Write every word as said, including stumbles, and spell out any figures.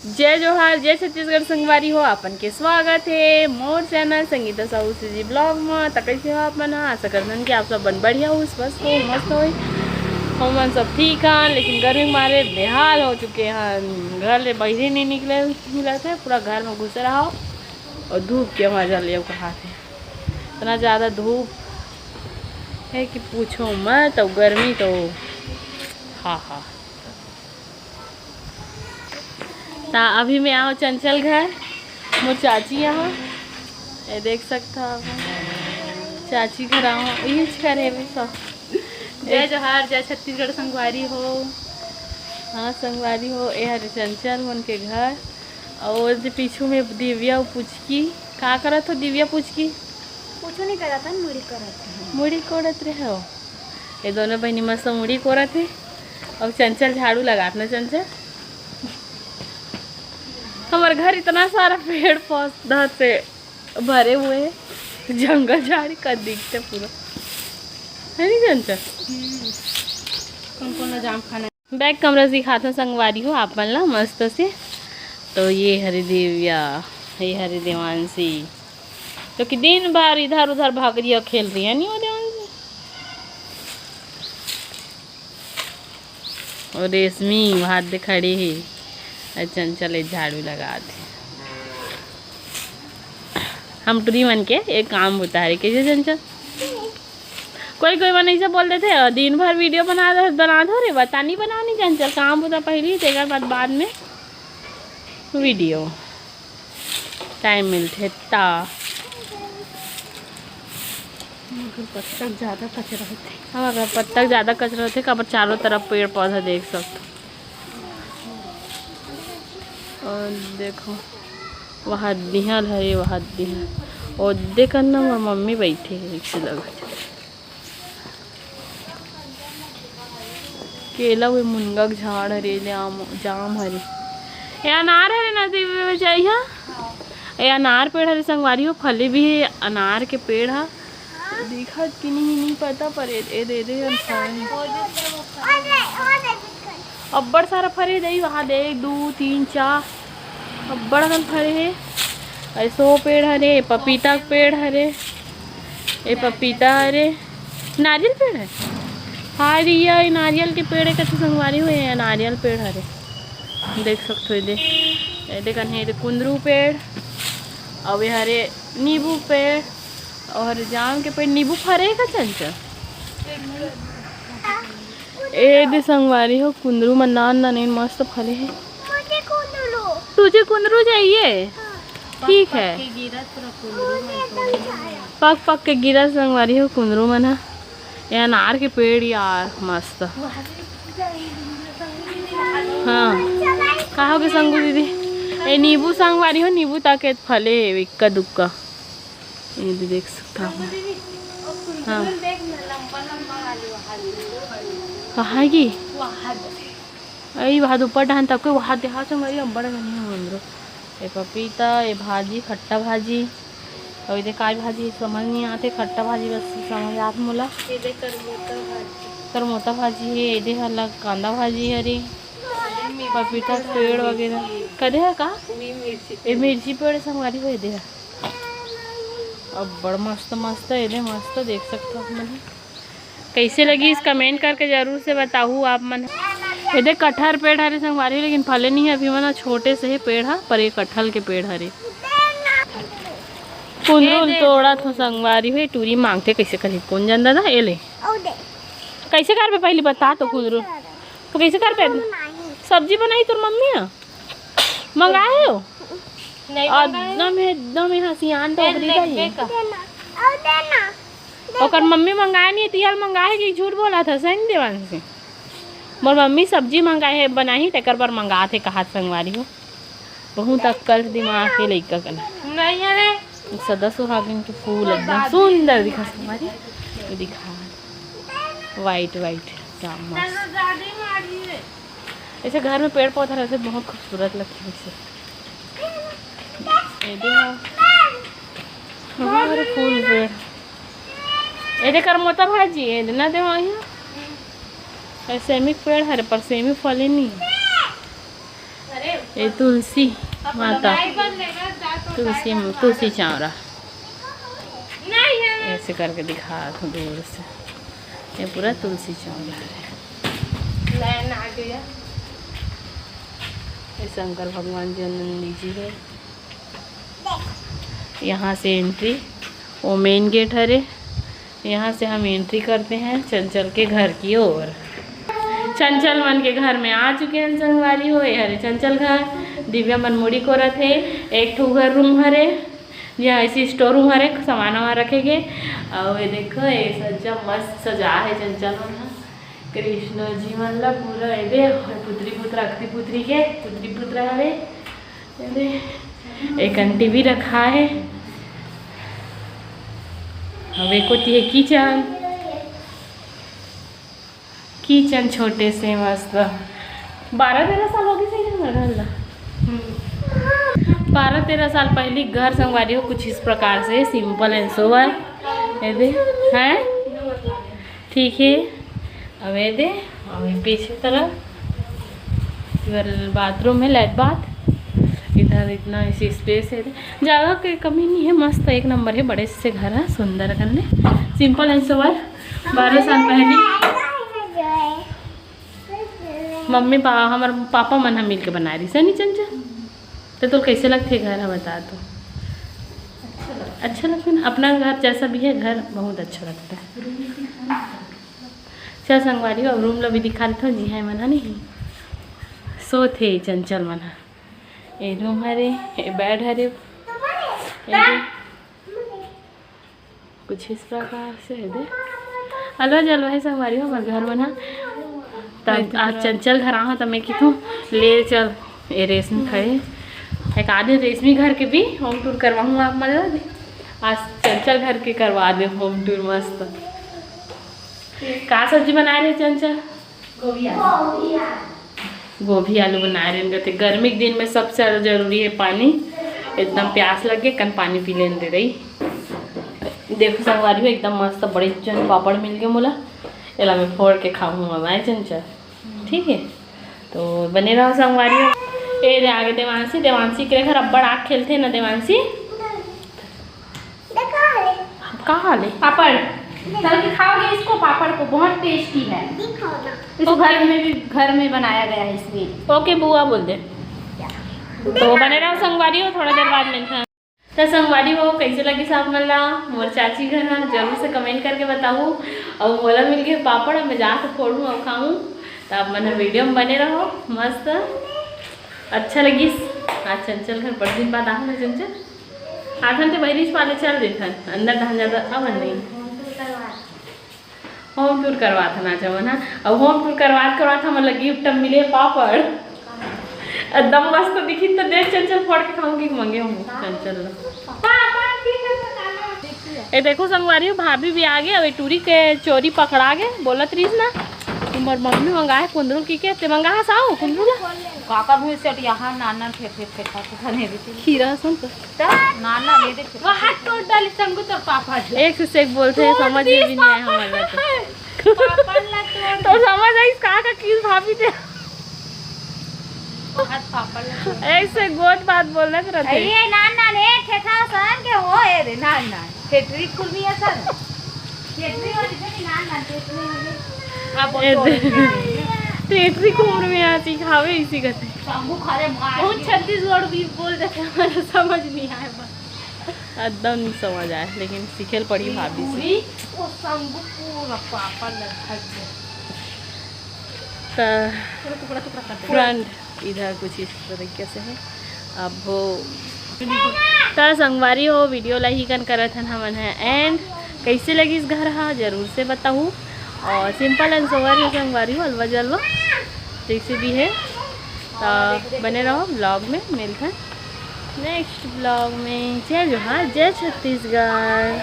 जय जोहार, जय छत्तीसगढ़ संगवारी हो, आपन के स्वागत हे मोर channel Sangeeta Sahu CG blog म। त कइसे हो आप मन ह? आशा करथन कि आप सब बन बढ़िया हो, स्वस्थ हो, मस्त हो। हमन सब ठीक हन, लेकिन गर्मी के मारे बेहाल हो चुके हन। घर ले बाहिरे नहीं निकले मिलत हे, पूरा घर में घुसे रहो और धूप के मजा ले कहा थे। इतना ज़्यादा धूप है कि पूछो मत, और गर्मी तो हा हा। ता अभी मैं आओ चंचल घर, मोर चाची यहाँ, ये देख सकता हो, चाची घर आओ, ये घर है भी सब। जय जोहार, जय छत्तीसगढ़ संगवारी हो। हाँ संगवारी हो, ये हरे चंचल मन के घर। और जे पीछू में दिव्या अउ पुचकी, का करत हो दिव्या पुचकी? कुछ नहीं करत हन, मुड़ी करत हन। मुड़ी कोड़त रहे हो? ये दोनों बहनी मस्त मुड़ी कोड़त हे। और चंचल झाड़ू लगात ना चंचल। हमारे घर इतना सारा पेड़ पौधा से भरे हुए हैं, जंगल झाड़ी का दिखते पूरा, है नहीं चंचल? कौन कौन जाम खाना? बैक कमरा दिखात हूँ संगवारी हो आप मन ला मस्त से। तो ये हरे दिव्या, ये हरे देवांशी, जो कि दिन भर इधर उधर भाग रही है, खेल रही है, नहीं हो देवांशी? और रेशमी वहाँ दे खड़े हे, और चंचल एक झाड़ू लगा दे। हम टुरी मन के एक काम होता है, कैसे चंचल? कोई कोई मन ऐसे बोल देते हैं, दिन भर वीडियो बना दो, बना दो रे, बता नहीं बनाओ नहीं चंचल, काम होता पहले ही, तेकर बाद बाद में वीडियो टाइम मिलथे ता। मगर पत्तक ज़्यादा कचरा होथे। हाँ, मगर पत्तक ज़्यादा कचरा होथे, काबर चारों तरफ पेड़ पौधा देख सकथो। और देखो, वहाँ दिहल हरे, वहाँ दिहल। और देखन ना, मोर मम्मी बैठे हे, एक से लगत। केला हुए, मुनगा के झाड़ हरे, जाम, जाम हरे। ये अनार हरे ना देवी बचाई हा। ये अनार पेड़ हरे संगवारी हो, फले भी हे अनार के पेड़ हा। दिखत कि नहीं, नहीं पता, पर ए, ए दे दे हम खाए। अब्बड़ सारा फरे दई, वहाँ दे एक, दू, तीन, चार, अब्बड़ अकन फरे हे। ऐसो पेड़ हरे, पपीता के पेड़ हरे, ए पपीता हरे, नारियल पेड़ है। हाँ रिया, ये नारियल के पेड़ है, कति संगवारी हुए हैं, नारियल पेड़ हरे, देख सकते हो। ये दे, ये दे कन्हे, ये दे कुंदरू पेड़, अउ ये हरे नींबू पेड़, और जाम के पेड़, नींबू फरे का चंचल। ए दे संगवारी हो, कुंदरू मन नान नान एन मस्त फले हे। मुझे कुंदरू। तुझे कुंदरू चाहिए? हाँ। ठीक है। पक पक के गिरत पूरा कुंदरू मन। पक पक के गिरत संगवारी हो कुंदरू मन ह। ये अनार के पेड़ यार मस्त। हाँ। का हो गे संगू दीदी? ए नींबू संगवारी हो, नींबू ताके फले हे इक्का दुक्का। ये भी देख सकता हूँ। हाँ। कहाँ है कि? अरे वहाँ ऊपर डहान तक के वहाँ देहा से मरी अब्बड़ घनी हो अंदर। ये पपीता, ये भाजी, खट्टा भाजी। और ये काय भाजी समझ नहीं आते, खट्टा भाजी बस समझ आत मोला। ये देख करमोता भाजी। करमोता भाजी है, ये देख अलग कांदा भाजी हरे। पपीता के पेड़ वगैरह। कदे है का? ये मिर्ची। ये मिर्ची पेड़ संगवारी हो, ये देख। अब्बड़ मस्त मस्त हे, एदे मस्त देख सकथो आप मन। कैसे लगिस comment करके जरूर से बताहू आप मन। एदे कटहर पेड़ हरे संगवारी, लेकिन फले नहीं है अभी मना, छोटे से हे पेड़ हा, पर ये कटहल के पेड़ हरे। कुंदरू ल तोड़त हो संगवारी हो, टूरी मांगथे कैसे करही, कौन जान दादा, ए ले। कैसे करबे पहली बता तो कुंदरू। तो कैसे करबे? सब्जी बनाही तोर मम्मी हा? मंगाए हो? नहीं मंगाए। एकदम, एकदम यहाँ सियान तो तेल ओकरी देखबे का ही। देना, और देना। ओकर मम्मी मंगाए नहीं, तिहल मंगाए कि झूठ बोला था, सही नहीं देवांशी। मोर मम्मी सब्जी मंगाए है, बनाही, तेकर बर मंगात हे, कहात संगवारी हो। बहुत अक्कल दिमाग के लइका कन। नहीं है रे। सदा सुहागिन के फूल एकदम सुंदर दिखा संगवारी। ये दिखा। White, white, क्या मस्त। ऐसे घर में पेड़ पौधा रहते बहुत खूबसूरत लगते हैं वैसे। ये दे हाँ। हमारे फूल पेड़। ये दे करमोता भाजी, ये दे ना दे वहाँ। ये सेमी के पेड़ हरे, पर सेमी फले नहीं। अरे। ये तुलसी माता, तुलसी, तुलसी चौरा, ऐसे करके दिखा दूँ दूर से। ये पूरा तुलसी चौरा है। ये शंकर भगवान जी, नंदी जी है। यहाँ से एंट्री, वो मेन गेट हरे। यहाँ से हम एंट्री करते हैं चंचल के घर की ओर। चंचल मन के घर में आ चुके हैं संगवारी हो। ये हरे चंचल घर, दिव्या मन मुड़ी कोरत हे। एक ठो घर रूम हरे, यहाँ ऐसी स्टोर रूम हरे, सामान वामान रखे के। और ये देखो, ये सज्जा मस्त सजा है चंचल मन ह। कृष्ण जी मन ला पूरा ये दे, और पुत्री पुत्र, अक्ति पुत्री के पुत्री पुत्र हवे। ये दे, एक अंटी भी रखा है। अब एक होती है किचन, किचन छोटे से मस्त। बारह तेरह साल हो गए सही हमर घर ला। बारह तेरह साल पहली घर संगवारी हो कुछ इस प्रकार से, सिंपल एंड सोबर। ये दे, हैं? ठीक है, अब ये दे, अब ये पीछे तरफ इधर बाथरूम है, लेट बाथ। इधर इतना ऐसी स्पेस है, जगह की कमी नहीं है, मस्त एक नंबर है, बड़े से घर है, सुंदर करने, सिंपल एंड सोबर। बारह साल पहली मम्मी पा, हमारे पापा मन हम मिलके बनाए रही सनी चंचल। तो तोर कैसे लगथे घर ह, बता तो। अच्छा लगथे ना, अपना घर जैसा भी है, घर बहुत अच्छा लगता है। चल संगवारी हो, अब रूम ला भी दिखा देथव जी, है मन ह नहीं, सोत हे चंचल मन ह। ए रूम हरे, ए बेड हरे, ए दे, कुछ इस प्रकार से है दे। अलवा जलवा है संगवारी हो, हमर घर मन ह। तब आज चंचल घर आहा, तब मैं किथों, ले चल, ए रेशमी खड़े, एक आधे रेशमी घर के भी होम टूर करवाहूँ आप मन ला। आज चंचल घर के करवा दे होम टूर मस्त। का सब्जी बनाए रहे चंचल? गोभी आलू। गोभी आलू बनाए रहे रहते। गर्मी के दिन में सबसे ज़्यादा जरूरी है पानी। एकदम प्यास लगे, कन पानी पी लेन दे रही। देखो संगवारी हो, एकदम मस्त बड़े जन पापड़ मिल गए मोला। एला मैं फोड़ के खाऊँ अब, आए चंचल, ठीक है? तो बने रहो संगवारी हो। ए रे आगे देवांशी, देवांशी के घर अब्बड़ आग खेलते ना देवांशी। कहाँ ले? पापड़ तल के खाओगे इसको, पापड़ को, बहुत टेस्टी है। इसको घर में भी, घर में बनाया गया है इसलिए। ओके बुआ बोल दे। तो बने रहो संगवारी हो, थोड़ा देर बाद मिलते हैं। तो संगवारी हो, कैसे लगिस आप मन ला मोर चाची घर ह, जरूर से कमेंट करके बताहू। और मोला मिल गए पापड़, अब मैं जाके फोड़ू और खाऊँ। तो आप मन वीडियो में बने रहो, मस्त अच्छा लगिस। आज चंचल घर बड़ दिन बाद आहन ना चंचल, आथन ते बहिरीच पाले चल देथन, अंदर धान ज्यादा अब नहीं। होम टूर करवाथन आज हमन हा। अब होम टूर करवात करवात हमन ला गिफ्ट मिले पापड़। एकदम मस्त दिखिन तो देख चंचल फोड़ के खाऊंगी, मंगे हूँ चंचल ला। ए देखो संगवारी हो, भाभी भी आ गए। अब ए टूरी के चोरी पकड़ा गए, बोलत रहीस ना, तुम्हार मम्मी मंगाए कुंदरू की के, ते मंगा साऊ कुंदरू ला। काका भूल सेट यहाँ नाना फेर फेर फेर खाते खाने भी थी। खीरा सुन तो। नाना नहीं देखे। वो हाथ तोड़ डाली संगू तोर पापा जी। एक से एक बोलते हैं, समझ में भी नहीं आया हमारे तो। पापा ला तोड़ तो समझ आई का का किस भाभी थे। वो हाथ पापा ला तोड़। ऐसे गोत बात बोलना करते। ये नाना ने ठेठा सन के हो, ए रे नाना। ठेठरी कुर्मी है सर। ठेठरी वाली से नाना, ठेठरी वाली। हाँ, बहुत ए दे। ठेठरी कुर्मी आती खावे इसी कथे। शंभू खरे मार बहुत के। छत्तीसगढ़ भी बोल देते हैं, हमारा समझ नहीं आया बस। एकदम नहीं समझ आया, लेकिन सीखे ल पड़ी भाभी से। पूरी वो शंभू पूरा पापड़ लग गया। त पूरा टुकड़ा टुकड़ा कर दे। फ्रेंड, इधर कुछ इस तरीके से है। अब हो त संगवारी हो, वीडियो ला ही कन करत हन हमन है एंड। कैसे लगिस घर हा जरूर से बताहू। और सिंपल एंड सोबर है संगवारी हो, अलवा जलवा जैसे भी है। त बने रहो ब्लॉग में, मिलथन नेक्स्ट ब्लॉग में। जय जोहार, जय छत्तीसगढ़।